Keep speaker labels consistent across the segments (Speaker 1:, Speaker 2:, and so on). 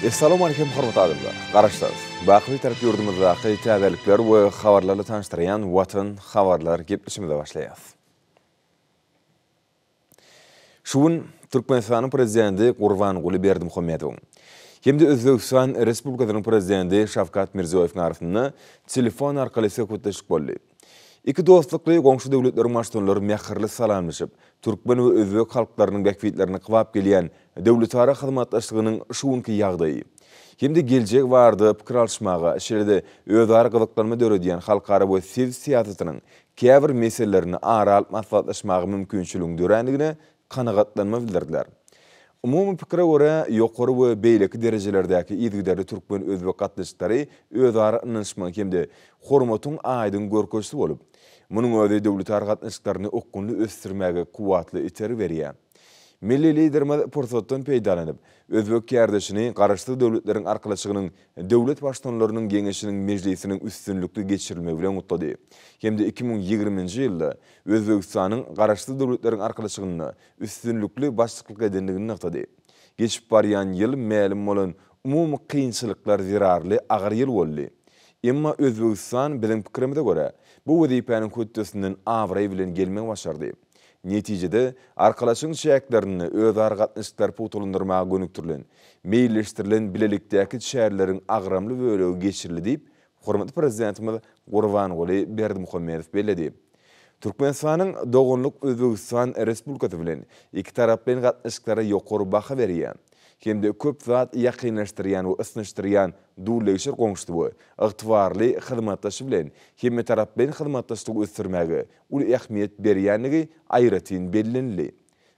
Speaker 1: Essalawmaleýkim hormatly adamlar! Garaşsyz, baky Bitarap ýurdumyzdaky täzelikler we habarlarla tanyşdyrýan Watan habarlar gepleşigimize başlaýas. Şu gün Türkmenistanyň Prezidenti Gurbanguly Berdimuhamedowyň hem-de Özbegistan Respublikasynyň Prezidenti Şawkat Mirziýoýewiň arasynda telefon arkaly söhbetdeşlik boldy. Iki dostlukly goňşy döwletleriň Baştutanlary mähirli salamlaşyp, türkmen we özbek halklarynyň bähbitlerine kybap gelýän döwletara hyzmatdaşlygynyň şu günki ýagdaýy hem-de geljegi barada pikir alyşmaga, şeýle-de özara gyzyklanma döredýän halkara we sebit syýasatynyň käbir meselelerini ara alyp maslahatlaşmaga mümkinçiligiň dörändigine kanagatlanma bildirdiler. Umumy pikire görä, ýokary we beýleki derejelerdäki yzygiderli türkmen-özbek gatnaşyklary özara ynanyşmagyň hem-de hormatyň aýdyň görkezijisi bolup, munuň özi döwletara gatnaşyklaryny okgunly ösdürmäge kuwwatly itergi berýär. Milli Liderimiz pursatdan peýdalanyp, özbek kärdeşini Garaşsyz Döwletleriň Arkalaşygynyň Döwlet Baştutanlarynyň Geňeşiniň mejlisiniň üstünlikli geçirilmegi bilen gutlady hem-de 2020-nji ýylda Özbegistanyň Garaşsyz Döwletleriň Arkalaşygynda üstünlikli başlyklyk edendigini nygtady. Geçip barýan ýyl mälim bolan umumy kynçylyklar zerarly agyr ýyl boldy. Emma Özbegistan, biziň pikirimize görä, bu wezipäniň hötdesinden abraý bilen gelmegi başardy. Netijede, Arkalaşygyň çäklerinde özara gatnaşyklary pugtalandyrmaga gönükdirilen, meýilleşdirilen bilelikdäki çäreleriň agramly bölegi geçirildi diýip, hormatly Prezidentimiz Gurbanguly Berdimuhamedow belledi. Türkmenistanyň doganlyk Özbegistan Respublikasy bilen ikitaraplaýyn gatnaşyklara ýokary baha berýän hem-de köp zat ýakynlaşdyrýan we ysnyşdyrýan dullegşir goňşusy we ygtybarly hyzmatdaşy bilen hemmetaraplaýyn hyzmatdaşlygy ösdürmäge uly ähmiýet berýändigi aýratyn bellenildi.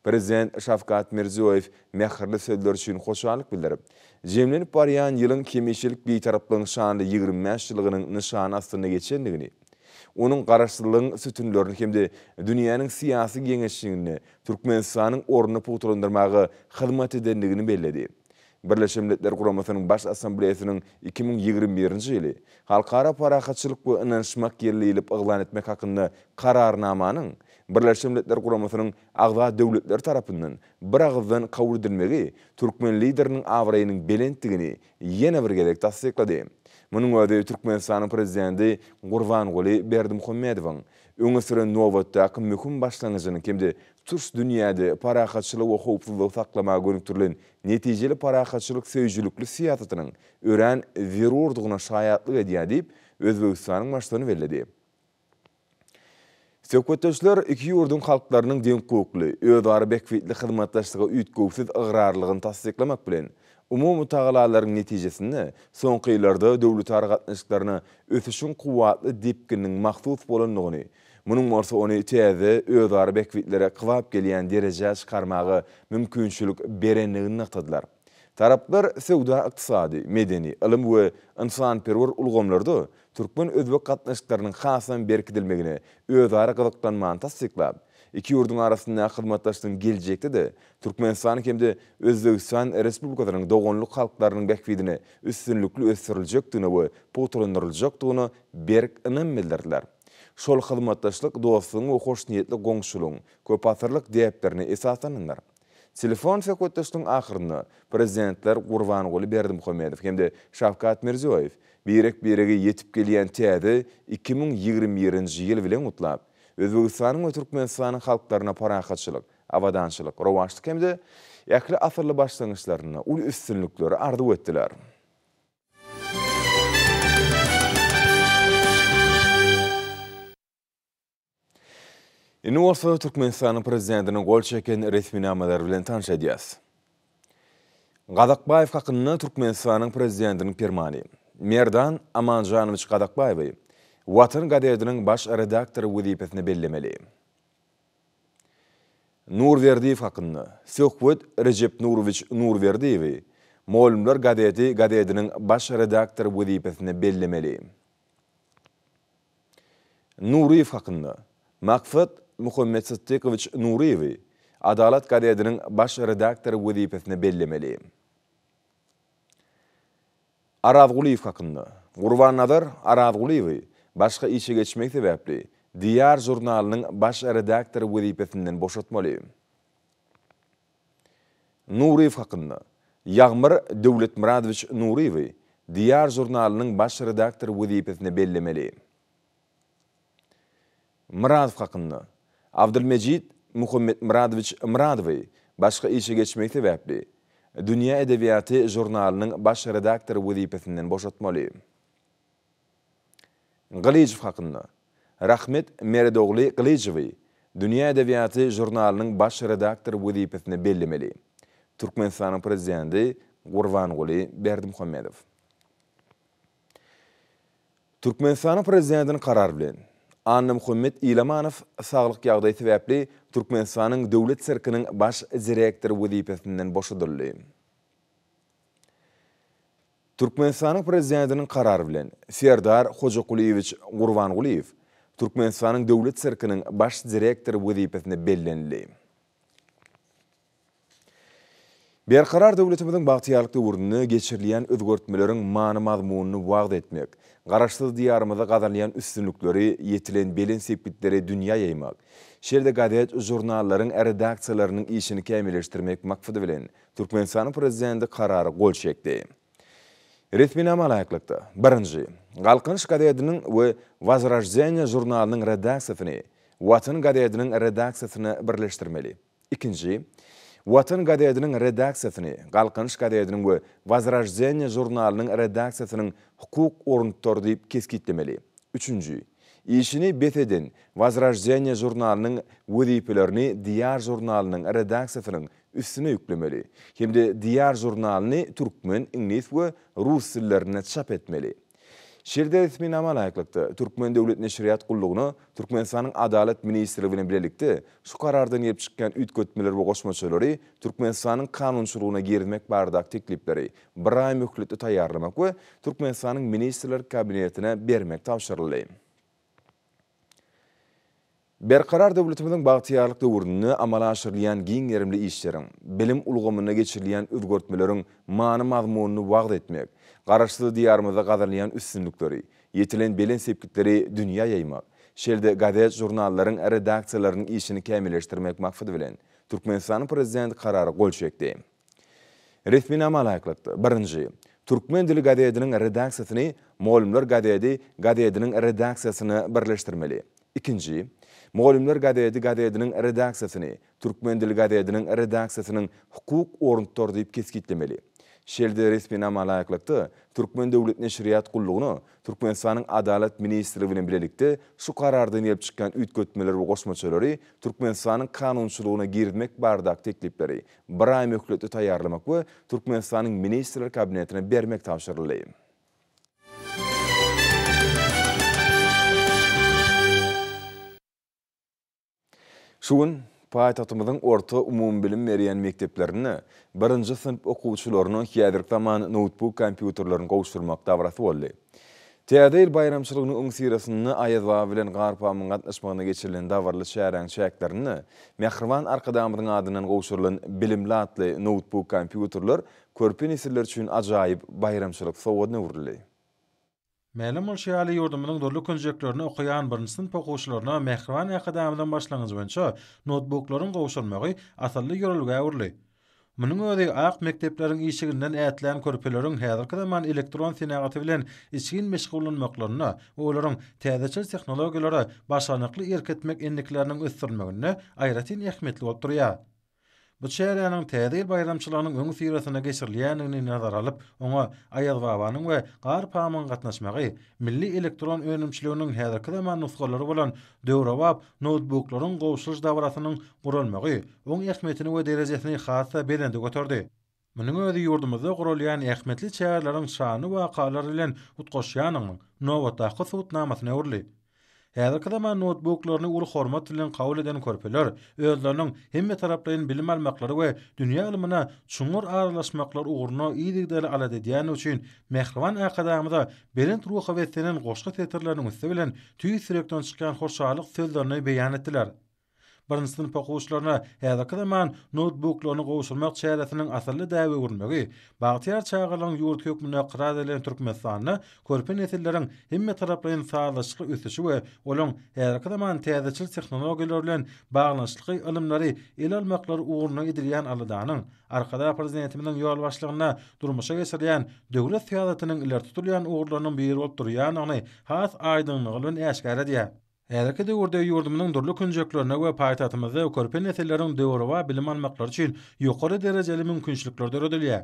Speaker 1: Prezident Şawkat Mirziýoýew mähirli sözler üçin hoşallyk bildirip, jemlenip barýan ýylyň hemişelik Bitaraplygyň şanly 25 ýyllygynyň nyşany astynda geçendigini, onuň Garaşsyzlygyň sütünlerini hem-de dünýäniň syýasy geňeşliginde Türkmenistanyň ornuny pugtalandyrmaga hyzmat edendigini belledi. Birleşen Milletler Guramasynyň Baş Assambleýasynyň 2021-nji ýyly Halkara parahatçylyk we ynanyşmak ýyly diýlip yglan etmek hakynda Kararnamanyň Birleşen Milletler Guramasynyň agza döwletleri tarapyndan biragyzdan kabul edilmegi türkmen Lideriniň abraýynyň belentdigini ýene bir gezek tassyklady. Munuň özi Türkmenistanyň Prezidenti Gurbanguly Berdimuhamedowyň öňe süren nobatdaky möhüm başlangyjynyň hem-de tutuş dünýäde parahatçylygy we howpsuzlygy saklamaga gönükdirilen netijeli parahatçylyk söýüjilikli syýasatynyň örän zerurdygyna şaýatlyk edýär diýip, Özbegistanyň Baştutany belledi. Söhbetdeşler iki ýurduň halklarynyň deňhukukly, özara bähbitli hyzmatdaşlyga üýtgewsiz ygrarlygyny tassyklamak bilen, umumy tagalalaryň netijesinde soňky ýyllarda döwletara gatnaşyklaryna ösüşiň kuwwatly depgininiň mahsus bolandygyny, munuň bolsa ony täze, özara bähbitlere kybap gelýän derejä çykarmaga mümkinçilik berendigini nygtadylar. Taraplar söwda-ykdysady, medeni, ylym we ynsanperwer ulgamlarda türkmen-özbek gatnaşyklarynyň hasam berkidilmegine özara gyzyklanmany tassyklap, iki ýurduň arasyndaky hyzmatdaşlygyň geljekde-de Türkmenistanyň hem-de Özbegistan Respublikasynyň doganlyk halklarynyň bähbidine üstünlikli ösdüriljekdigine we pugtalandyryljakdygyna berk ynam bildirdiler. Şol hyzmatdaşlyk dostlugyň we hoşniýetli goňşulygyň köpasyrlyk däplerine esaslanandyr. Telefon söhbetdeşligiň ahyrynda Prezidentler Gurbanguly Berdimuhamedow hem-de Şawkat Mirziýoýew birek-biregi ýetip gelýän täze 2021-nji ýyl bilen gutlap, Özbegistanyň we Türkmenistanyň halklaryna parahatçylyk, abadançylyk, rowaçlyk hem-de ähli asylly başlangyçlarynda uly üstünlikleri arzuw etdiler. Indi bolsa Türkmenistanyň Prezidentiniň gol çeken resminamalary bilen tanyş edýäs. Gazakbaýew hakynda Türkmenistanyň Prezidentiniň Permany. Merdan Amanjanowiç Gazakbaýewi Watan gazetiniň baş redaktory wezipesine bellemeli. Nurberdiýew hakynda Söhbet Rejepnurowiç Nurberdiýewi Mugallymlar gazeti gazetiniň baş redaktory wezipesine bellemeli. Nuryýew hakynda Maksat Muhammetsytdykowiç Nuryýewi Adalat gazetiniň baş redaktory wezipesine bellemeli. Arazgulyýew hakynda Gurbannazar Arazgulyýewi başga işe geçmegi sebäpli Diýar žurnalynyň baş redaktory wezipesinden boşatmaly. Nuryýew hakynda. Ýagmyr Döwletmyradowiç Nuryýewi Diýar žurnalynyň baş redaktory wezipesine bellemeli. Myradow hakynda. Abdylmejit Muhammetmyradowiç Myradowy başga işe geçmegi sebäpli, Dünýä edebiýaty žurnalynyň baş redaktory wezipesinden boşatmaly. Gylyjow hakynda. Rahmet Meredogly Gylyjowy Dünýä edebiýaty žurnalynyň baş redaktory wezipesine bellemeli. Türkmenistanyň Prezidenti Gurbanguly Berdimuhamedow. Türkmenistanyň Prezidentiniň Karary bilen, Annamuhammet Ilamanow saglyk ýagdaýy sebäpli Türkmenistanyň Döwlet sirkiniň baş direktory wezipesinden boşadyldy. Türkmenistanyň Prezidentiniň Karary bilen, Serdar Hojakulyýewiç Gurbangulyýew Türkmenistanyň Döwlet sirkiniň baş direktory wezipesine bellenildi. Berkarar döwletimiziň bagtyýarlyk döwründe geçirilýän özgertmeleriň many-mazmunyny wagyz etmek, Garaşsyz Diýarymyzda gazanylýan üstünlikleri, ýetilen belent sepgitleri dünýä ýaýmak, şeýle-de gazet-žurnallaryň redaksiýalarynyň işini kämilleşdirmek maksady bilen, Türkmenistanyň Prezidenti Karara gol çekdi. Resminama laýyklykda, birinji, Galkynyş gazetiniň we Wozroždeniýe žurnalynyň redaksiýasyny Watan gazetiniň redaksiýasyna birleşdirmeli. Ikinji, Watan gazetiniň redaksiýasyny Galkynyş gazetiniň we Wozroždeniýe žurnalynyň redaksiýasynyň hukuk oruntutary diýip kesgitlemeli. Üçünji, işini bes eden Wozroždeniýe žurnalynyň wezipelerini Diýar žurnalynyň redaksiýasynyň üstüne ýüklemeli hem-de Diýar žurnalyny türkmen, iňlis we rus dillerinde çap etmeli. Şeýle-de resminama laýyklykda, Türkmen döwlet neşirýat gullugyna Türkmenistanyň Adalat ministrligi bilen bilelikde şu Karardan gelip çykýan üýtgetmeleri we goşmaçalary Türkmenistanyň kanunçylygyna girizmek baradaky teklipleri bir aý möhletde taýýarlamak we Türkmenistanyň Ministrler Kabinetine bermek tabşyryldy. Berkarar döwletimiziň bagtyýarlyk döwründe amala aşyrylýan giň gerimli işleriň, bilim ulgamynda geçirilýän özgertmeleriň many-mazmunyny wagyz etmek, Garaşsyz Diýarymyzda gazanylýan üstünlikleri, ýetilen belent sepgitleri dünýä ýaýmak, şeýle-de gazet-žurnallaryň redaksiýalarynyň işini kämilleşdirmek maksady bilen, Türkmenistanyň Prezidenti Karara gol çekdi. Resminama laýyklykda, birinji, Türkmen dili gazetiniň redaksiýasyny Mugallymlar gazedi gazetiniň redaksiýasyna birleşdirmeli. Ikinji, Mugallymlar gazedi gazetiniň redaksiýasyny Türkmen dili gazetiniň redaksiýasynyň hukuk oruntutary diýip kesgitlemeli. Şeýle-de resminama laýyklykda, Türkmen döwlet neşirýat gullugyna Türkmenistanyň Adalat ministrligi bilen bilelikde şu Karardan gelip çykýan üýtgetmeleri we goşmaçalary Türkmenistanyň kanunçylygyna girizmek baradaky teklipleri bir aý möhletde taýýarlamak we Türkmenistanyň Ministrler Kabinetine bermek tabşyryldy. Şu gün paýtagtymyzyň orta umumybilim berýän mekdeplerinde birinji synp okuwçylaryna häzirki zaman noutbuk kompýuterlerini gowşurmak dabarasy boldy. Täze ýyl baýramçylygynyň öňüsyrasynda Aýaz baba bilen Gar pamyň gatnaşmagynda geçirilen dabaraly çäräniň çäklerinde mähriban Arkadagymyzyň adyndan gowşurylan Bilimli atly noutbuk kompýuterler körpe nesiller üçin ajaýyp baýramçylyk sowgadyna öwrüldi.
Speaker 2: Mälim bolşy ýaly, ýurdumyzyň dürli künjeklerinde okaýan birinji synp okuwçylaryna mähriban Arkadagymyzyň başlangyjy boýunça noutbuklaryň gowşurylmagy asylly ýörelgä öwrüldi. Munuň özi ak mekdepleriň işiginden ätlän körpeleriň häzirki zaman elektron senagaty bilen içgin meşgullanmaklarynda we olaryň täzeçil tehnologiýalara başarnykly erk etmek endikleriniň ösdürilmeginde aýratyn ähmiýetli bolup durýar. Bu çäräniň Täze ýyl baýramçylygynyň öňüsyrasynda geçirilýändigini nazara alyp, oňa Aýazbabanyň we Gar pamygyň gatnaşmagy, milli elektron önümçiliginiň häzirki zaman nusgalary bolan döwrebap noutbuklaryň gowşuryş dabarasynyň guralmagy oň ähmiýetini we derejesini has-da belende göterdi. Munuň özi ýurdumyzda guralýan ähmiýetli çäreleriň şanly wakalar bilen utgaşýandygynyň nobatdaky subutnamasyna öwrüldi. Häzirki zaman noutbuklaryny uly hormat bilen kabul eden körpeler özleriniň hemmetaraplaýyn bilim almaklary we dünýä ylmyna çuňňur aralaşmaklary ugrunda yzygiderli alada edýändigi üçin mähriban Arkadagymyza belent ruha beslenen goşgy setirleriniň üsti bilen tüýs ýürekden çykýan hoşallyk sözlerini beýan etdiler. Birinji synp okuwçylaryna häzirki zaman noutbuklaryny gowşurmak çäresiniň asylly däbe öwrülmegi, bagtyýar çagalygyň ýurdy hökmünde ykrar edilen Türkmenistanda körpe nesilleriň hemmetaraplaýyn sazlaşykly ösüşi we olaryň häzirki zaman täzeçil tehnologiýalar bilen baglanyşykly ylymlary ele almaklary ugrunda edilýän aladanyň Arkadag Prezidentimiziň ýolbaşçylygynda durmuşa geçirilýän döwlet syýasatynyň ileri tutulýan ugurlarynyň biri bolup durýandygyny has aýdyňlygy bilen äşgär edýär. Häzirki döwürde ýurdumyzyň dürli künjeklerinde we paýtagtymyzda körpe nesilleriň döwrebap bilim almaklary üçin ýokary derejeli mümkinçilikler döredilýär.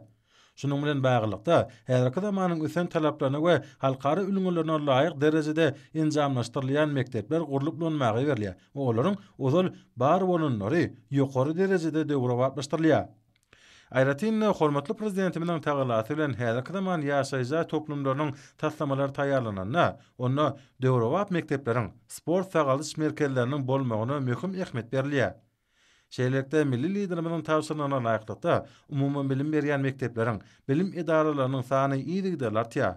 Speaker 2: Şunuň bilen baglylykda, häzirki zamanyň ösen talaplaryna we halkara ülňülerine laýyk derejede enjamlaşdyrylýan mekdepler gurlup ulanmaga berilýär we olaryň ozal bar bolanlary ýokary derejede döwrebaplaşdyrylýar. Aýratyn-da, hormatly Prezidentimiziň tagallasy bilen häzirki zaman ýaşaýyş jaý toplumlarynyň taslamalary taýýarlananda, onda döwrebap mekdepleriň, sport-sagaldyş merkezleriniň bolmagyna möhüm ähmiýet berilýär. Şeýlelikde, milli Liderimiziň tabşyrmagyna laýyklykda, umumybilim berýän mekdepleriň, bilim edaralarynyň sany yzygiderli artýar.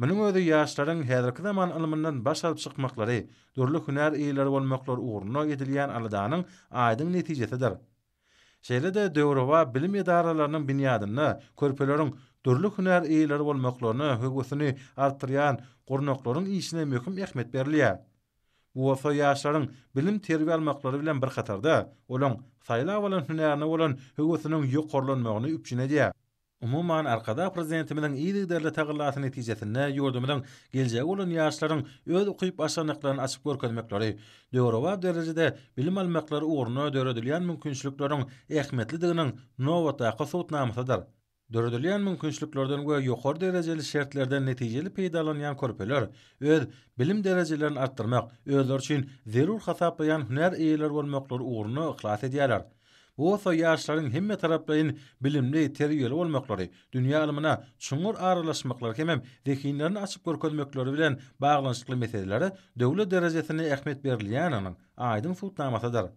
Speaker 2: Munuň özi ýaşlaryň häzirki zaman ylmyndan baş alyp çykmaklary, dürli hünär eýeleri bolmaklary ugrunda edilýän aladanyň aýdyň netijesidir. Şeýle-de döwrebap bilim edaralarynyň binýadynda körpeleriň dürli hünär eýeleri bolmaklaryna höwesini artdyrýan gurnaklaryň işine möhüm ähmiýet berilýär. Bu bolsa ýaşlaryň bilim-terbiýe almaklary bilen bir hatarda, olaň saýlap alan hünärine bolan höwesiniň ýokarlanmagyny üpjün edýär. Umuman, Arkadag Prezidentimiziň yzygiderli tagallasy netijesinde ýurdumyzyň geljegi bolan ýaşlaryň öz ukyp-başarnyklaryny açyp görkezmekleri, döwrebap derejede bilim almaklary ugrunda döredilýän mümkinçilikleriň ähmiýetlidiginiň nobatdaky subutnamasydyr. Döredilýän mümkinçiliklerden we ýokary derejeli şertlerden netijeli peýdalanýan körpeler öz bilim derejelerini artdyrmak, özleri üçin zerur hasaplaýan hünär eýeleri bolmaklary ugrunda yhlas edýärler. Bu bolsa ýaşlaryň hemmetaraplaýyn bilimli, terbiýeli bolmaklary, dünýä ylmyna çuňňur aralaşmaklary hemem zehinlerini açyp görkezmekleri bilen baglanyşykly meselelere döwlet derejesinde ähmiýet berilýändiginiň aýdyň subutnamasydyr.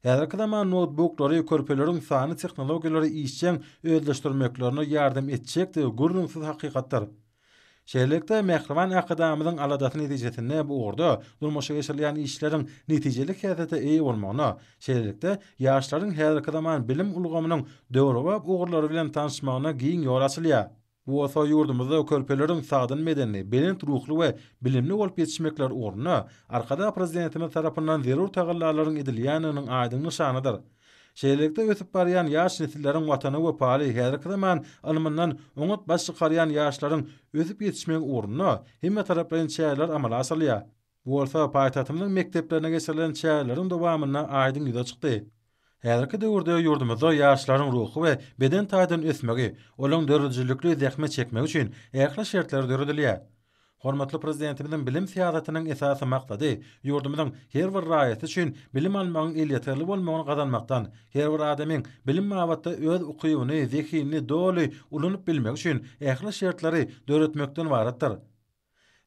Speaker 2: Häzirki zaman noutbuklary körpeleriň sanly tehnologiýalary işjeň özleşdirmeklerine ýardam etjekdigi gürrüňsiz hakykatdyr. Şeýlelikde, mähriban Arkadagymyzyň aladasy netijesinde bu ugurda durmuşa geçirilýän işleriň netijeli häsiýete eýe bolmagyna, şeýlelikde, ýaşlaryň häzirki zaman bilim ulgamynyň döwrebap ugurlary bilen tanyşmagyna giň ýol açylýar. Bu bolsa ýurdumyzda körpeleriň sagdyn bedenli, belent ruhly we bilimli bolup ýetişmekleri ugrunda Arkadag Prezidentimiz tarapyndan zerur tagallalaryň edilýändiginiň aýdyň nyşanydyr. Şeýlelikde, ösüp barýan ýaş nesilleriň Watana wepaly, häzirki zaman ylmyndan oňat baş çykarýan ýaşlaryň ösüp ýetişmegi ugrunda hemmetaraplaýyn çäreler amala aşyrylýar. Bu bolsa paýtagtymyzyň mekdeplerinde geçirilen çäreleriň dowamynda aýdyň ýüze çykdy. Häzirki döwürde ýurdumyzda ýaşlaryň ruhy we beden taýdan ösmegi, olaryň döredijilikli zähmet çekmegi üçin ähli şertler döredilýär. Hormatly Prezidentimiziň bilim syýasatynyň esasy maksady ýurdumyzyň her bir raýaty üçin bilim almagyň elýeterli bolmagyny gazanmakdan, her bir adamyň bilim babatda öz ukybyny, zehinini doly ulanyp bilmegi üçin ähli şertleri döretmekden ybaratdyr.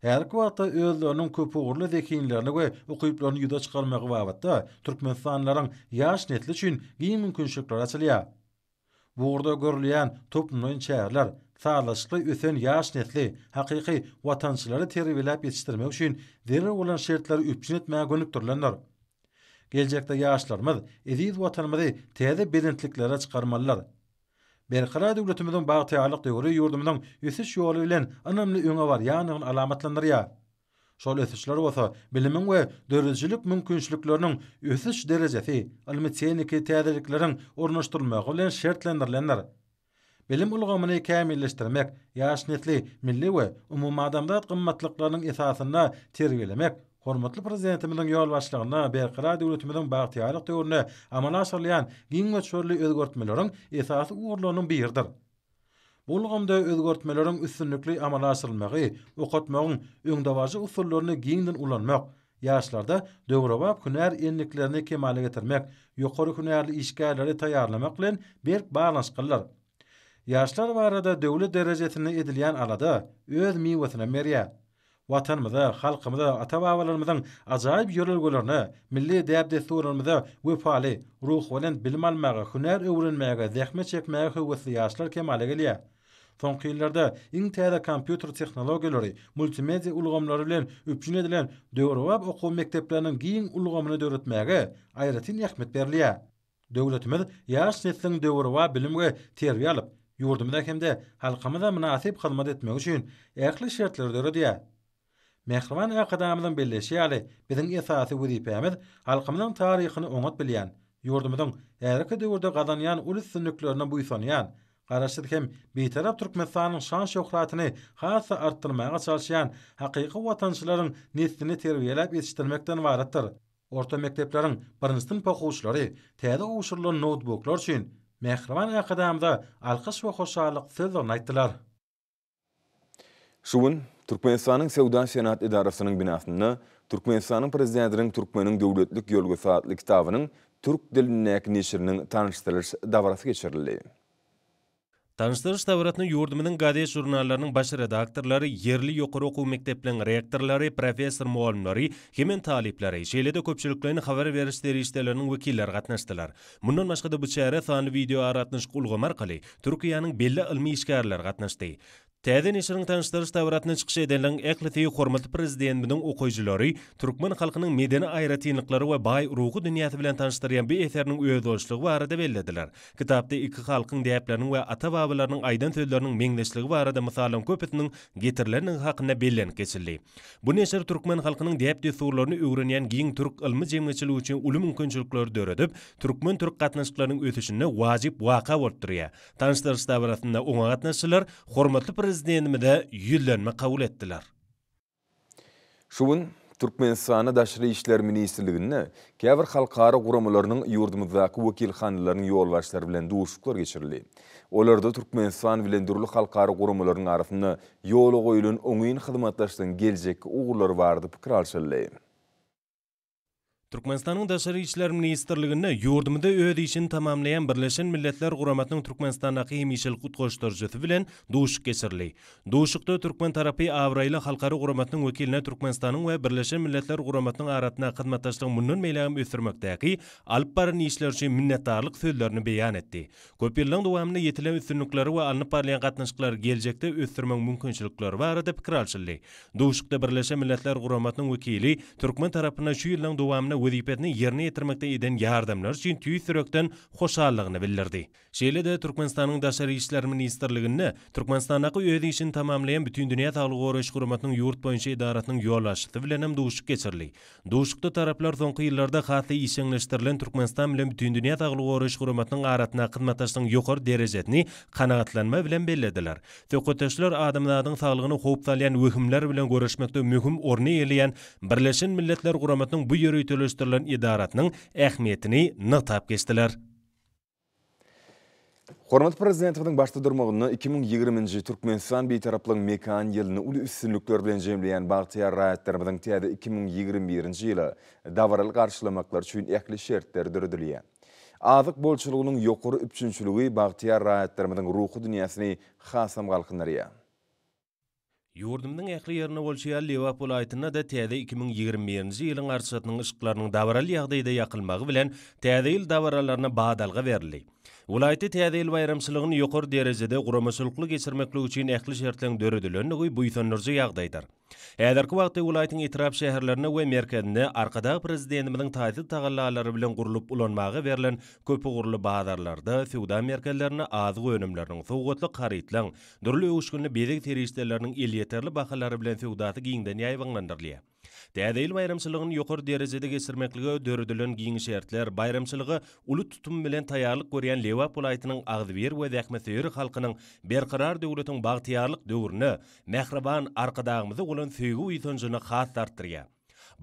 Speaker 2: Häzirki wagtda özleriniň köpugurly zehinlerini we ukyplaryny ýüze çykarmagy babatda türkmenistanlylaryň ýaş nesli üçin giň mümkinçilikler açylýar. Bu ugurda görülýän toplumlaýyn çäreler sazlaşykly ösen ýaş nesli, hakyky watançylary terbiýeläp ýetişdirmek üçin zerur bolan şertleri üpjün etmäge gönükdirilendir. Geljekde ýaşlarymyz eziz Watanymyzy täze belentliklere çykarmalydyr. Berkarar döwletimiziň bagtyýarlyk döwri ýurdumyzyň ösüş ýoly bilen ynamly öňe barýandygyny alamatlandyrýar. Şol ösüşler bolsa bilimiň we döredijilik mümkinçilikleriniň ösüş derejesi, ylmy-tehniki täzelikleriň ornaşdyrylmagy bilen şertlendirilendir. Bilim ulgamyny kämilleşdirmek, ýaş nesli milli we umumadamzat gymmatlyklarynyň esasynda terbiýelemek hormatly Prezidentimiziň ýolbaşçylygynda Berkarar döwletimiziň bagtyýarlyk döwründe amala aşyrylýan giň möçberli özgertmeleriň esasy ugurlarynyň biridir. Bu ulgamda özgertmeleriň üstünlikli amala aşyrylmagy okatmagyň öňdebaryjy usullaryny giňden ulanmak, ýaşlarda döwrebap hünär endiklerini kemala getirmek, ýokary hünärli işgärleri taýýarlamak bilen berk baglanyşyklydyr. Ýaşlar barada döwlet derejesinde edilýän alada öz miwesinem berýär. Watanymyza, halkymyza, ata-babalarymyzyň ajaýyp ýörelgelerine, milli däp-dessurlarymyza wepaly, ruhubelent bilim almaga, hünär öwrenmäge, zähmet çekmäge höwesli ýaşlar kemala gelýär. Soňky ýyllarda iň täze kompýuter tehnologiýalary, multimedia ulgamlary bilen üpjün edilen döwrebap okuw mekdepleriniň giň ulgamyny döretmäge aýratyn ähmiýet berilýär. Döwletimiz ýaş nesliň döwrebap bilim we terbiýe alyp, ýurdumyza hem-de halkymyza mynasyp hyzmat etmegi üçin ähli şertleri döredýär. Mähriban Arkadagymyzyň belleýşi ýaly, biziň esasy wezipämiz halkymyzyň taryhyny oňat bilýän, ýurdumyzyň häzirki döwürde gazanýan uly üstünliklerine buýsanýan, Garaşsyz hem Bitarap Türkmenistanyň şan-şöhratyny has-da artdyrmaga çalyşýan hakyky watançylaryň neslini terbiýeläp ýetişdirmekden ybaratdyr. Orta mekdepleriň birinji synp okuwçylary täze gowşurylan noutbuklar üçin mähriban Arkadagymyza alkyş we hoşallyk sözlerini aýtdylar.
Speaker 1: Şu gün Türkmenistanyň Söwda-senagat edarasynyň binasynda Türkmenistanyň Prezidentiniň Türkmeniň döwletlik ýörelgesi atly kitabynyň türk dilindäki neşiriniň tanyşdyrylyş dabarasy geçirildi.
Speaker 3: Tanyşdyryş dabarasyna ýurdumyzyň gazet-žurnallarynyň baş redaktorlary, ýerli ýokary okuw mekdepleriniň rektorlary, professor-mugallymlary hemem talyplary, şeýle-de köpçülikleýin habar beriş serişdeleriniň wekilleri gatnaşdylar. Mundan başga-da bu çärä sanly wideoaragatnaşyk ulgamy arkaly Türkiýäniň belli ylmy işgärleri gatnaşdy. Täze neşiriň tanyşdyryş dabarasynda çykyş edenleriň ählisi hormatly Prezidentimiziň okyjylary türkmen halkynyň medeni aýratynlyklary we baý ruhy dünýäsi bilen tanyşdyrýan bu eseriniň özboluşlygy barada bellediler. Kitapda iki halkyň däpleriniň we ata-babalarynyň aýdan sözleriniň meňzeşligi barada mysallaryň köpüsiniň getirilendigi hakynda bellenip geçildi. Bu neşir türkmen halkynyň däp-dessurlaryny öwrenýän giň türk ylmy jemgyýetçiligi üçin uly mümkinçilikleri döredip, türkmen-türk gatnaşyklarynyň ösüşinde wajyp waka bolup durýar. Tanyşdyryş dabarasynda oňa gatnaşyjylar hormatly Prezidentimize ýüzlenme kabul etdiler.
Speaker 1: Şu gün Türkmenistanda Daşary işler ministrliginde käbir halkara guramalarynyň ýurdumyzdaky wekilhanalarynyň ýolbaşçylary bilen duşuşyklar geçirildi. Olarda Türkmenistan bilen dürli halkara guramalarynyň arasynda ýola goýlan oňyn hyzmatdaşlygyň geljekki ugurlary barada pikir alşyldy.
Speaker 3: Türkmenistanyň Daşary işler ministrliginde ýurdumyzda öz işini tamamlaýan Birleşen Milletler Guramasynyň Türkmenistandaky hemişelik utgaşdyryjysy bilen duşuşyk geçirildi. Duşuşykda türkmen tarapy abraýly halkara guramasynyň wekiline Türkmenistanyň we Birleşen Milletler Guramasynyň arasyndaky hyzmatdaşlygy mundan beýlägem ösdürmekdäki alyp baran işleri üçin minnetdarlyk sözlerini beýan etdi. Köp ýyllaryň dowamynda ýetilen üstünlikleri we alnyp barylýan gatnaşyklary geljekde ösdürmegiň mümkinçilikleri barada pikir alşyldy. Duşuşykda Birleşen Milletler Guramasynyň wekili türkmen tarapyna şu ýyllaryň dowamynda wezipesini ýerine ýetirmekde eden ýardamlary üçin tüýs ýürekden hoşallygyny bildirdi. Şeýle-de Türkmenistanyň Daşary işler ministrliginde Türkmenistandaky öz işini tamamlaýan Bütindünýä Saglygy Goraýyş Guramasynyň ýurt boýunça edarasynyň ýolbaşçysy bilen hem duşuşyk geçirildi. Duşuşykda taraplar soňky ýyllarda has-da işjeňleşdirilen Türkmenistan bilen Bütindünýä Saglygy Goraýyş Guramasynyň arasyndaky hyzmatdaşlygyň ýokary derejesini kanagatlanma bilen bellediler. Söhbetdeşler adamzadyň saglygyna howp salýan wehimler bilen göreşmekde möhüm orny eýeleýän Birleşen Milletler Guramasynyň bu ýöriteleşdirilen edarasynyň ähmiýetini nygtap geçdiler.
Speaker 1: Hormatly Prezidentimiziň başda durmagynda 2020-nji Türkmenistan Bitaraplygyň mekan ýylyny uly üstünlikler bilen jemleýän bagtyýar raýatlarymyzyň täze 2021-nji ýyly dabaraly garşylamaklary üçin ähli şertler döredilýär. Azyk bolçulygynyň ýokary üpjünçiligi bagtyýar raýatlarymyzyň ruhy dünýäsini hasam galkyndyrýar.
Speaker 3: Ýurdumyzyň ähli ýerinde bolşy ýaly, Lebap welaýatynda-da täze 2021-nji ýylyň arçasynyň yşyklarynyň dabaraly ýagdaýda ýakylmagy bilen, Täze ýyl dabaralaryna badalga berildi. Welaýatda Täze ýyl baýramçylygyny ýokary derejede guramaçylykly geçirmeklik üçin ähli şertleriň döredilendigi buýsandyryjy ýagdaýdyr. Häzirki wagtda welaýatyň etrap-şäherlerinde we merkezinde Arkadag Prezidentimiziň taýsyz tagallalary bilen gurlup ulanmaga berlen köpugurly bazarlarda, söwda merkezlerinde azyk önümleriniň, sowgatlyk harytlaryň, dürli öwüşginli bezeg serişdeleriniň elýeterli bahalary bilen söwdasy giňden ýaýbaňlandyrylýar. Täze ýyl baýramçylygyny ýokary derejede geçirmeklige döredilen giň şertler, baýramçylyga uly tutum bilen taýýarlyk görýän Lebap welaýatynyň agzybir we zähmetsöýer halkynyň Berkarar döwletiň bagtyýarlyk döwrüne, mähriban Arkadagymyza bolan söýgi-buýsanjyny has-da artdyrýar.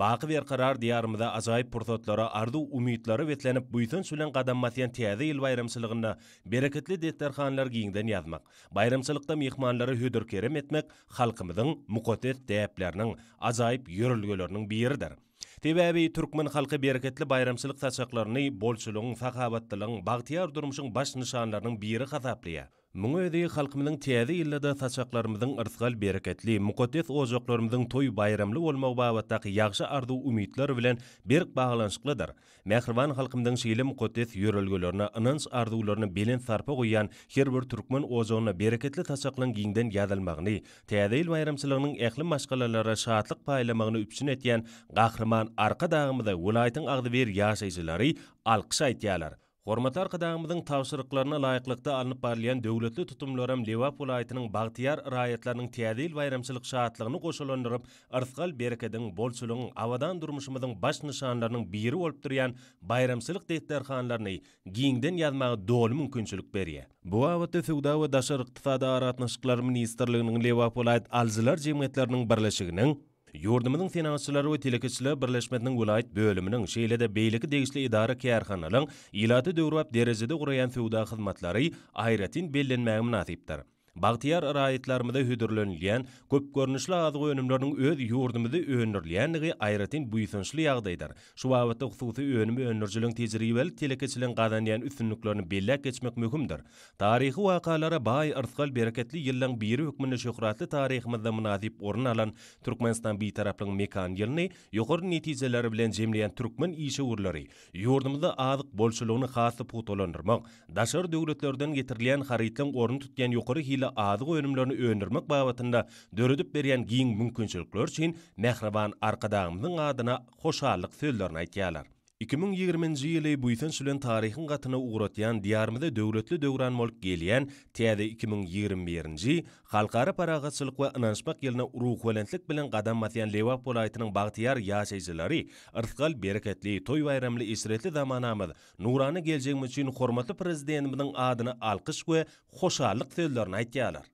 Speaker 3: Baky Berkarar Diýarymyzda ajaýyp pursatlara, arzuw-umytlara beslenip, buýsanç bilen gadam basýan Täze ýyl baýramçylygynda bereketli desterhanlary giňden ýazmak, baýramçylykda myhmanlara hödür-kerem etmek halkymyzyň mukaddes däpleriniň, ajaýyp ýörelgeleriniň biridir. Sebäbi türkmen halky bereketli baýramçylyk saçaklaryny bolçulygyň, sahawatlylygyň, bagtyýar durmuşyň baş nyşanlarynyň biri hasaplaýar. Muň özi halkymyzyň Täze ýylda-da saçaklarymyzyň yrsgal-bereketli, mukaddes ojaklarymyzyň toý-baýramly bolmagy babatdaky ýagşy arzuw-umytlar bilen berk baglanyşyklydyr. Mähriban halkymyzyň şeýle mukaddes ýörelgelerine, ynanç-arzuwlaryna belent sarpa goýýan her bir türkmen ojagynda bereketli saçaklaryň giňden ýazylmagyny, Täze ýyl baýramçylygynyň ähli maşgalalara şatlyk paýlamagyny üpjün etýän Gahryman Arkadagymyza welaýatyň agzybir ýaşaýjylary alkyş aýtýarlar. Hormatly Arkadagymyzyň tabşyryklaryna laýyklykda alnyp barylýan döwletli tutumlaram Lebap welaýatynyň bagtyýar raýatlarynyň Täze ýyl baýramçylyk şatlygyny goşalandyryp, yrsgal-berekediň, bolçulygyň, abadan durmuşymyzyň baş nyşanlarynyň biri bolup durýan baýramçylyk desterhanlaryny giňden ýazmaga doly mümkinçilik berýär. Bu babatda Söwda we daşary ykdysady aragatnaşyklar ministrliginiň Lebap welaýat alyjylar jemgyýetleriniň birleşiginiň, Ýurdumyzyň Senagatçylar we telekeçiler birleşmesiniň welaýat bölüminiň, şeýle-de beýleki degişli edara-kärhanalaryň ilata döwrebap derejede guraýan söwda hyzmatlary aýratyn bellenmäge mynasypdyr. Bagtyýar raýatlarymyza hödürlenilýän köp görnüşli azyk önümleriniň öz ýurdumyzda öndürilýändigi aýratyn buýsançly ýagdaýdyr. Şu babatda hususy önüm öndürijiligiň tejribeli telekeçiligiň gazanýan üstünliklerini belläp geçmek möhümdir. Taryhy wakalara baý yrsgal-bereketli ýyllaň biri hökmünde şöhratly taryhymyzda mynasyp orun alan Türkmenistan Bitaraplygyň mekany ýylyny ýokary netijeler bilen jemleýän türkmen işewürleri ýurdumyzda azyk bolçulygyny has-da pugtalandyrmak, daşary döwletlerden getirilýän harytlaryň ornuny tutýan ýokary hilli azyk önümlerini öndürmek babatynda döredip berýän giň mümkinçilikleri üçin mähriban Arkadagymyzyň adyna hoşallyk sözlerini aýtýarlar. 2020-nji ýyly buýsanç bilen taryhyň gatyna ugratýan Diýarymyza döwletli döwran bolup gelýän täze 2021-nji Halkara parahatçylyk we ynanyşmak ýylyna ruhubelentlik bilen gadam basýan Lebap welaýatynyň bagtyýar ýaşaýjylary yrsgal-bereketli, toý-baýramly eşretli zamanamyz, nurana geljegimiz üçin hormatly Prezidentimiziň adyna alkyş we hoşallyk sözlerini aýtýarlar.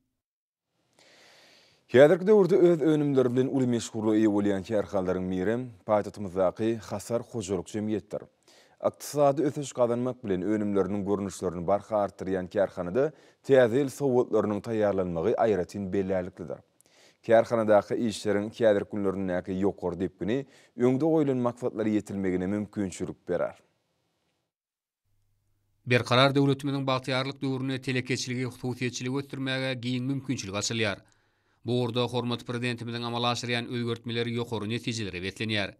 Speaker 1: Häzirki döwürde öz önümleri bilen uly meşhurlyga eýe bolýan kärhanalaryň biri paýtagtymyzdaky Hasar hojalyk jemgyýetidir. Ykdysady ösüş gazanmak bilen önümleriniň görnüşlerini barha artdyrýan kärhanada Täze ýyl sowgatlarynyň taýýarlanmagy aýratyn bellärliklidir. Kärhanadaky işleriň häzirki günlerindäki ýokary depgini öňde goýlan maksatlara ýetilmegine mümkinçilik berer.
Speaker 4: Berkarar döwletimiziň bagtyýarlyk döwründe telekeçiligi, hususyýetçiligi ösdürmäge giň mümkinçilik açylýar. Bu ugurda hormatly Prezidentimiziň amala aşyrýan özgertmeleri ýokary netijelere beslenýär.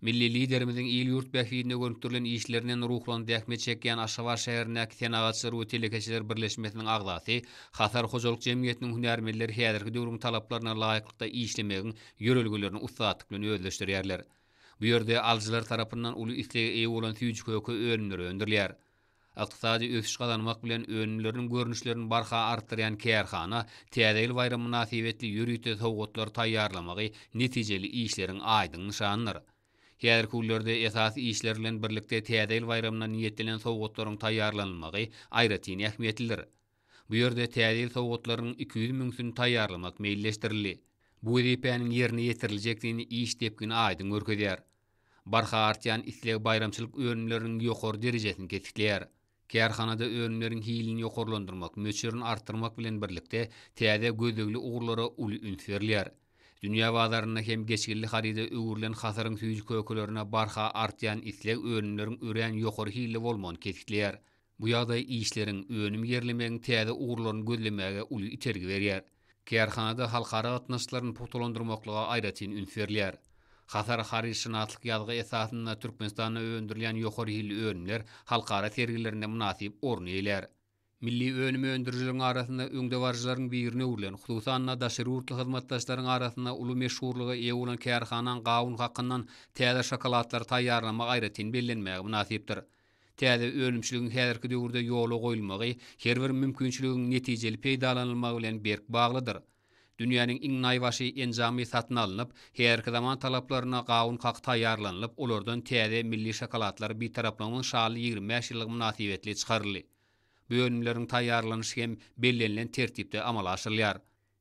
Speaker 4: Milli Liderimiziň il-ýurt bähbidine gönükdirilen işlerinden ruhlanyp zähmet çekýän Aşgabat şäherindäki Senagatçylar we telekeçiler birleşmesiniň agzasy, Hasar hojalyk jemgyýetiniň hünärmenleri häzirki döwrüň talaplaryna laýyklykda işlemegiň ýörelgelerini ussatlyk bilen özleşdirýärler. Bu ýerde alyjylar tarapyndan uly islege eýe bolan süýji-köke önümleri öndürilýär. Ykdysady ösüş gazanmak bilen önümleriniň görnüşlerini barha artdyrýan kärhana Täze ýyl baýramy mynasybetli ýörite sowgatlary taýýarlamagy netijeli işleriň aýdyň nyşanydyr. Häzirki günlerde esasy işler bilen birlikde Täze ýyl baýramyna niýetlenen sowgatlaryň taýýarlanylmagy aýratyn ähmiýetlidir. Bu ýerde Täze ýyl sowgatlarynyň 200 müňüsini taýýarlamak meýilleşdirildi. Bu wezipäniň ýerine ýetiriljekdigini iş depgini aýdyň görkezýär. Barha artýan isleg baýramçylyk önümleriniň ýokary derejesini kesgitleýär. Kärhanada önümleriň hilini ýokarlandyrmak, möçberini artdyrmak bilen birlikde, täze gözlegli ugurlara uly üns berilýär. Dünýä bazarynda hem geçginli haryda öwrülen Hasaryň süýji-kökelerine barha artýan isleg önümleriň örän ýokary hilli bolmagyny kesgitleýär. Bu ýagdaý işleriň, önüm ýerlemegiň täze ugurlaryny gözlemäge uly itergi berýär. Kärhanada halkara gatnaşyklaryny pugtalandyrmaklyga aýratyn üns berilýär. Hasar harytşynaslyk ýazgy esasynda Türkmenistanda öndürilýän ýokary hilli önümler halkara sergilerinde mynasyp orun eýelär. Milli önüm öndürijileriň arasynda öňdebaryjylaryň birine öwrülen, hususan-da, daşary ýurtly hyzmatdaşlaryň arasynda uly meşhurlyga eýe bolan kärhanaň gawun hakyndan täze şokoladlary taýýarlamagy aýratyn bellenmäge mynasypdyr. Täze önümçiligiň häzirki döwürde ýola goýulmagy her bir mümkinçiligiň netijeli peýdalanylmagy bilen berk baglydyr. Dünýäniň iň naýbaşy enjamy satyn alnyp, häzirki zaman talaplaryna gawun kaky taýýarlanylyp, olardan täze milli şokoladlar Bitaraplygymyzyň şanly 25 ýyllygy mynasybetli çykaryldy. Bu önümleriň taýýarlanyşy hem bellenilen tertipde amala aşyrylýar.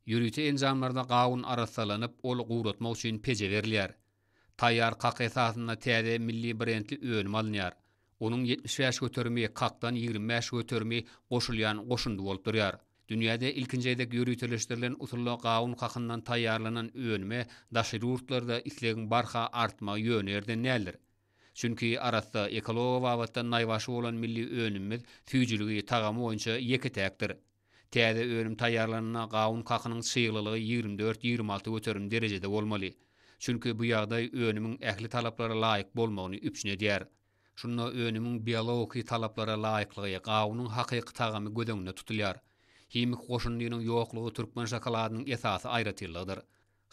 Speaker 4: Ýörite enjamlarda gawun arassalanyp, ol guratmak üçin peje berilýär. Taýýar kak esasynda täze milli brendli önüm alynýar. Onuň 75 göterimi kakdan 25 göterimi goşulýan goşundy bolup durýar. Dünýäde ilkinji gezek ýöriteleşdirilen usulda gawun kakyndan taýýarlanan önüme daşary ýurtlarda islegiň barha artmagy ýöne ýerden däldir. Çünki arassa, ekologiýa babatda naýbaşy bolan milli önümimiz süýjüligi, tagamy boýunça ýeke-täkdir. Täze önüm taýýarlananda gawun kakynyň çyglylygy 24, 26% derejede bolmaly. Çünki bu ýagdaý önümiň ähli talaplara laýyk bolmagyny üpjün edýär. Şunda önümiň biologiki talaplara laýyklygy, gawunyň hakyky tagamy göz öňünde tutulýar. Himiki goşundynyň ýoklugy türkmen şokoladynyň esasy aýratynlygydyr.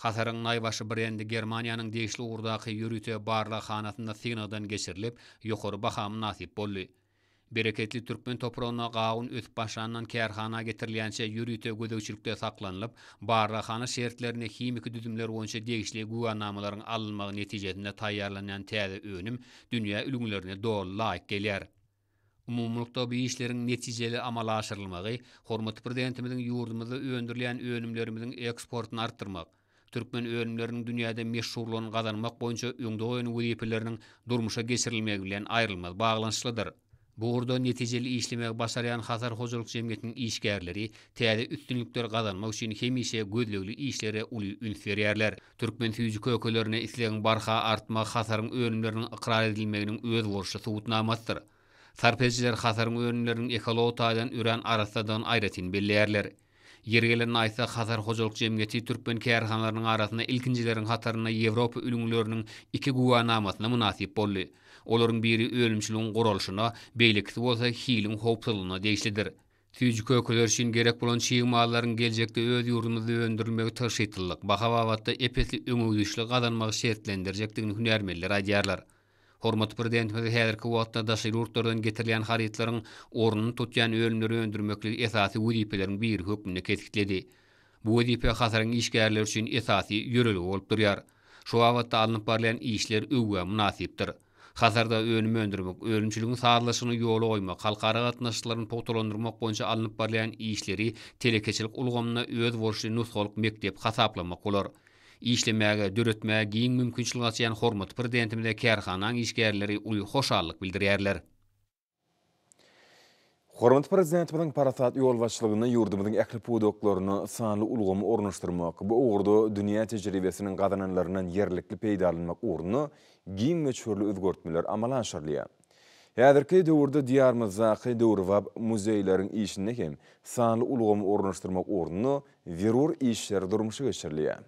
Speaker 4: Hasaryň naýbaşy brendi Germaniýanyň degişli ugurdaky ýörite barlaghanasynda synagdan geçirilip, ýokary baha mynasyp boldy. Bereketli türkmen topragynda gawun ösüp başlandan kärhana getirilýänçä ýörite gözegçilikde saklanylyp, barlaghana şertlerinde himiki düzümler boýunça degişli güwänamalaryň alynmagy netijesinde taýýarlanýan täze önüm dünýä ülňülerine doly laýyk gelýär. Umumylykda bu işleriň netijeli amala aşyrylmagy hormatly Prezidentimiziň ýurdumyzda öndürilýän önümlerimiziň eksportyny artdyrmak, türkmen önümleriniň dünýäde meşhurlygyny gazanmak boýunça öňde goýan wezipeleriniň durmuşa geçirilmegi bilen aýrylmaz baglanyşyklydyr. Bu ugurda netijeli işlemegi başarýan Hasar hojalyk jemgyýetiniň işgärleri täze üstünlikleri gazanmak üçin hemişe gözlegli işlere uly üns berýärler. Türkmen süýji-kökelerine islegiň barha artmagy Hasaryň önümleriniň ykrar edilmeginiň özboluşly subutnamasydyr. Sarp edijiler Hasaryň önümleriniň ekologik taýdan örän arassadygyny aýratyn belleýärler. Ýeri gelende aýtsak, Hasar hojalyk jemgyýeti türkmen kärhanalarynyň arasynda ilkinjileriň hatarynda Ýewropa ülňüleriniň iki güwänamasyna mynasyp boldy. Olaryň biri önümçiligiň guralyşyna, beýlekisi bolsa hiliň howpsuzlygyna degişlidir. Süýji-kökeler üçin gerek bolan çig mallaryň geljekde öz ýurdumyzda öndürilmegi tygşytlylyk, baha babatda ep-esli öňegidişligi gazanmagy şertlendirjekdigini hünärmenler aýdýarlar. Hormatly Prezidentimiz häzirki wagtda daşary ýurtlardan getirilýän harytlaryň ornuny tutýan önümleri öndürmekligi esasy wezipeleriň biri hökmünde kesgitledi. Bu wezipe Hasaryň işgärleri üçin esasy ýörelge bolup durýar. Şu babatda alnyp barylýan işler öwgä mynasypdyr. Hasarda önüm öndürmek, önümçiligiň sazlaşygyny ýola goýmak, halkara gatnaşyklaryny pugtalandyrmak boýunça alnyp barylýan işleri telekeçilik ulgamynda özboluşly nusgalyk mekdep hasaplamak bolar. Işlemäge, döretmäge giň mümkinçilik açýan hormatly Prezidentimize kärhanaň işgärleri uly hoşallyk bildirýärler.
Speaker 1: Hormatly Prezidentimiziň parasatly ýolbaşçylygynda ýurdumyzyň ähli pudaklaryna sanly ulgamy ornaşdyrmak, bu ugurda dünýä tejribesiniň gazananlaryndan ýerlikli peýdalanmak ugrunda giň möçberli özgertmeler amala aşyrylýar. Häzirki döwürde Diýarymyzdaky döwrebap muzeýleriň işinde hem sanly ulgamy ornaşdyrmak ugrunda zerur işler durmuşa geçirilýär.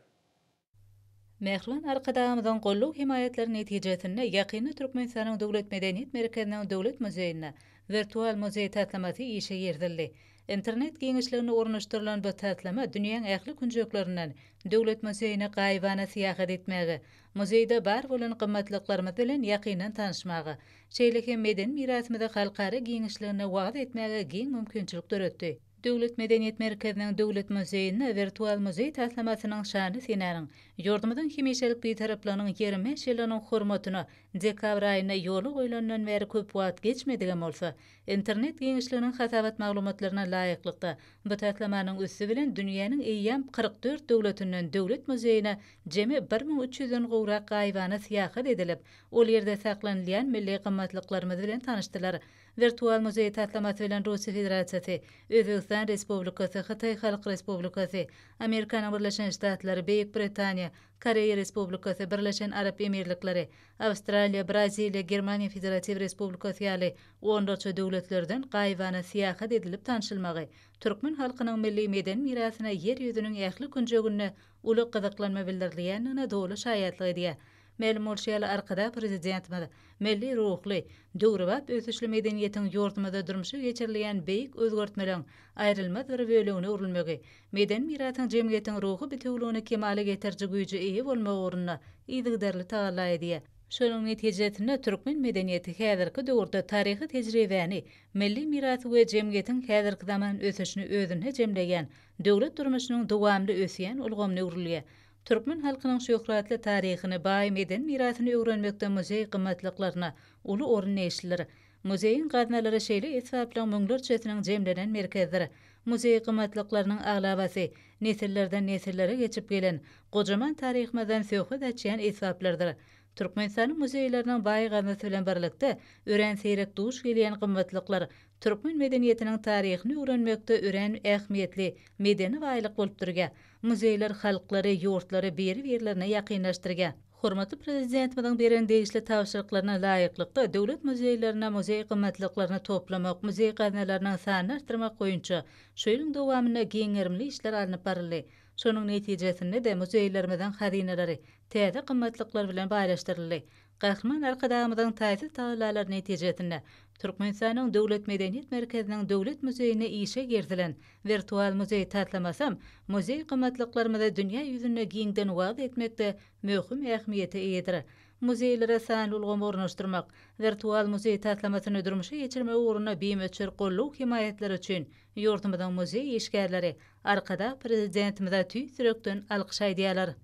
Speaker 5: Mähriban Arkadagymyzyň goldaw-hemaýatlary netijesinde ýakynda Türkmenistanyň Döwlet medeniýet merkeziniň Döwlet muzeýinde Wirtual muzeý taslamasy işe girizildi. Internet giňişliginde ornaşdyrylan bu taslama dünýäň ähli künjeklerinden Döwlet muzeýine gaýybana syýahat etmäge, muzeýde bar bolan gymmatlyklarymyz bilen ýakyndan tanyşmaga, şeýle hem medeni mirasymyzy halkara giňişliginde wagyz etmäge giň mümkinçilik döretdi. Döwlet medeniýet merkeziniň Döwlet muzeýinde wirtual muzeý taslamasynyň şanly senäniň, ýurdumyzyň hemişelik Bitaraplygynyň 25 ýyllygynyň hormatyna dekabr aýynda ýola goýlanyndan bäri köp wagt geçmedigem bolsa, internet giňişliginiň hasabat maglumatlaryna laýyklykda, bu taslamanyň üsti bilen dünýäniň eýýäm 44 döwletinden Döwlet muzeýine jemi 1300 den gowrak gaýybana syýahat edilip, ol ýerde saklanylýan milli gymmatlyklarymyz bilen tanyşdylar. Wirtual muzeý taslamasy bilen Russiýa Federasiýasy, Özbegistan Respublikasy, Hytaý Halk Respublikasy, Amerikanyň Birleşen Ştatlary, Beýik Britaniýa, Koreýa Respublikasy, Birleşen Arap Emirlikleri, Awstraliýa, Braziliýa, Germaniýa Federatiw Respublikasy ýaly onlarça döwletlerden gaýybana syýahat edilip tanşylmagy türkmen halkynyň milli medeni mirasyna Ýer ýüzüniň ähli künjeginde uly gyzyklanma bildirilýändigine doly şaýatlyk edýär. Mälim bolşy ýaly, Arkadag Prezidentimiz milli ruhly, döwrebap ösüşli medeniýetiň ýurdumyzda durmuşa geçirilýän beýik özgertmeleň aýrylmaz bir bölegine öwrülmegi, medeni mirasyň jemgyýetiň ruhy bitewüligini kemala getiriji güýje eýe bolmagy ugrunda yzygiderli tagalla edýär. Şonuň netijesinde türkmen medeniýeti häzirki döwürde taryhy tejribäni, milli mirasy we jemgyýetiň häzirki zaman ösüşini özünde jemleýän döwlet durmuşynyň dowamly ösýän ulgamyna öwrülýär. Türkmen halkynyň şöhratly taryhyny, baý medeni mirasyny öwrenmekde muzeý gymmatlyklaryna uly orun degişlidir. Muzeýiň gaznalary şeýle esbaplaryň müňlerçesiniň jemlenen merkezidir. Muzeý gymmatlyklarynyň aglabasy nesillerden-nesillere geçip gelen, gojaman taryhymyzdan söhbet açýan esbaplardyr. Türkmenistanyň muzeýleriniň baý gaznasy bilen birlikde, örän seýrek duş gelýän gymmatlyklar türkmen medeniýetiniň taryhyny öwrenmekde örän ähmiýetli medeni baýlyk bolup durýar. Muzeýler halklary, ýurtlary biri-birlerine ýakynlaşdyrýar. Hormatly Prezidentimiziň beren degişli tabşyryklaryna laýyklykda, döwlet muzeýlerinde muzeý gymmatlyklaryny toplamak, muzeý gaznalarynyň sanyny artdyrmak boýunça şu ýylyň dowamynda giň gerimli işler alnyp baryldy. Şonuň netijesinde-de, muzeýlerimiziň hazynalary täze gymmatlyklar bilen baýlaşdyryldy. Gahryman Arkadagymyzyň taýsyz tagallalary netijesinde, Türkmenistanyň Döwlet medeniýet merkeziniň Döwlet muzeýinde işe girizilen wirtual muzeý taslamasam muzeý gymmatlyklarymyzy dünýä ýüzünde giňden wagyz etmekde möhüm ähmiýete eýedir. Muzeýlere sanly ulgamy ornaşdyrmak, wirtual muzeý taslamasyny durmuşa geçirmek ugrunda bimöçber goldaw-hemaýatlary üçin ýurdumyzyň muzeý işgärleri Arkadag Prezidentimize tüýs ýürekden alkyş aýdýarlar.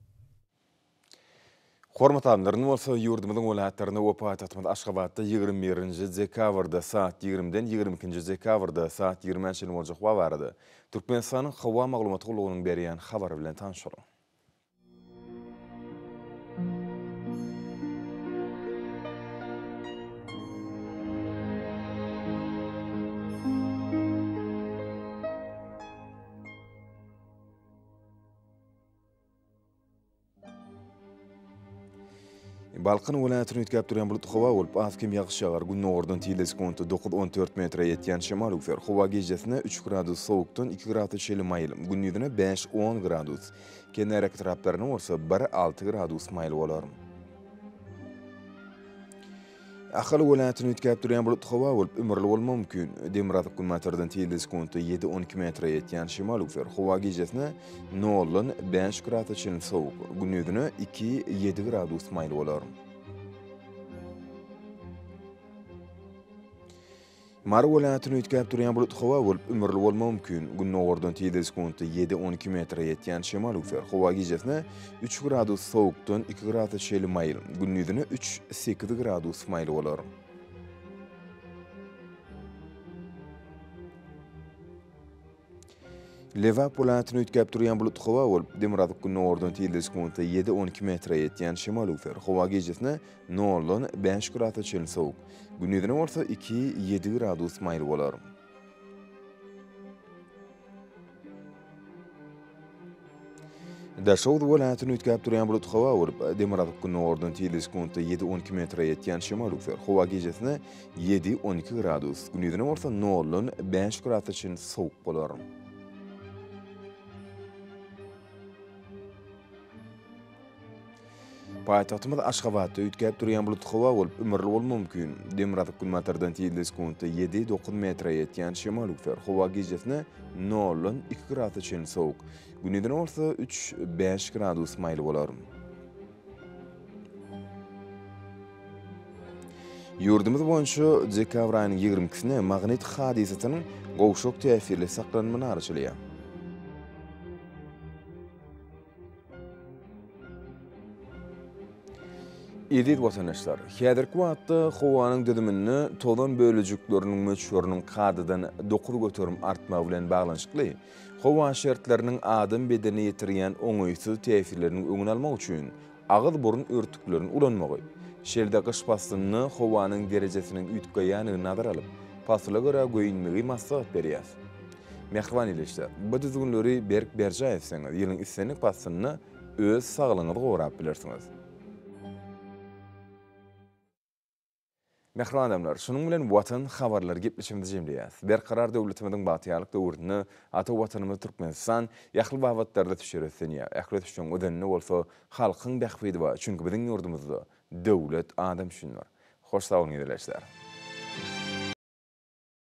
Speaker 1: Hormatly adamlar, indi bolsa ýurdumyzyň welaýatlarynda we paýtagtymyz Aşgabatda 21-nji dekabrda saat 20-den 22-nji dekabrda saat 20-ä çenli boljak howa barada Türkmenistanyň Howa maglumat gullugynyň berýän habary bilen tanyş boluň. Balkan welaýatyny üýtgäp durýan bulutly howa bolup, az-kem ýagyş ýagar. Gündogardan tizligi sekuntda dokuz-on dört metre ýetýän şemal öwser. Howa gijesine üç gradus sowukdan iki gradusa çenli maýyl, gündizine bäş-on gradus, kenarýaka etraplarynda bolsa bir-alty gradus maýyl bolar. Ahal welaýatyny üýtgäp durýan bulutly howa bolup, ümürli bolmagy mümkin. Demirgazyk-günbatardan tizligi sekuntda ýedi-on iki metre ýetýän şemal öwser. Howa gijesine noldan bäş grasa çenli sowuk, gündizine iki, ýedi gradus maýyl bolar. Mary welaýatyny üýtgäp durýan bulutly howa bolup, ümürli bolmagy mümkin. Gündogardan tizligi sekuntda ýedi-on iki metre ýetýän şemal öwser. Howa gijesine üç gradus sowukdan iki grasa çenli maýyl, gündizine üç, sekiz gradus maýyl bolar. Lebap welaýatyny üýtgäp durýan bulutly howa bolup, demirgazyk-gündogardan tizligi sekuntda ýedi-on iki metre ýetýän şemal öwser. Howa gijesine noldan bäş grasa çenli sowuk, gündizine bolsa iki, ýedi gradus maýyl bolar. Daşoguz welaýatyny üýtgäp durýan bulutly howa bolup, demirgazyk-gündogardan tizligi sekuntda ýedi-on iki metre ýetýän şemal öwser. Howa gijesine ýedi-on iki gradus, gündizine bolsa noldan bäş grasa çenli sowuk bolar. Paýtagtymyz Aşgabatda üýtgäp durýan bulutly howa bolup, ümürli bolmagy mümkin. Demirgazyk-günbatardan tizligi sekuntda ýedi, dokuz metre ýetýän şemal öwser. Howa gijesine noldan iki grasa çenli sowuk, gündizine bolsa üç, bäş gradus maýyl bolar. Ýurdumyz boýunça dekabr aýynyň ýigrimi ikisine magnit hadysasynyň gowşak täsirli saklanmagyna garaşylýar. Eziz watandaşlar, häzirki wagtda howanyň düzüminde tozan bölejikleriniň möçberiniň kadadan 9% artmagy bilen baglanyşykly, howa şertleriniň adam bedenine ýetirýän oňaýsyz täsirleriniň öňüni almak üçin agyz-burun örtüklerini ulanmagy, şeýle-de gyş paslynda howanyň derejesiniň üýtgeýändigini nazara alyp, pasyla görä göýünmegi maslahat berýäris. Mähriban ildeşler, bu düzgünleri berk berjaý etseňiz, ýylyň islendik paslynda öz saglygyňyzy gorap bilersiňiz. Mähriban adamlar, şunuň bilen Watan habarlary gepleşigimizi jemleýäris. Berkarar döwletimiziň bagtyýarlyk döwründe ata Watanymyz Türkmenistan ähli babatlarda ösüşlere ösdünýär. Ähli ösüşiň özeninde bolsa halkyň bähbidi bar. Çünki biziň ýurdumyzda döwlet adam üçindir. Hoş sag boluň ildeşler!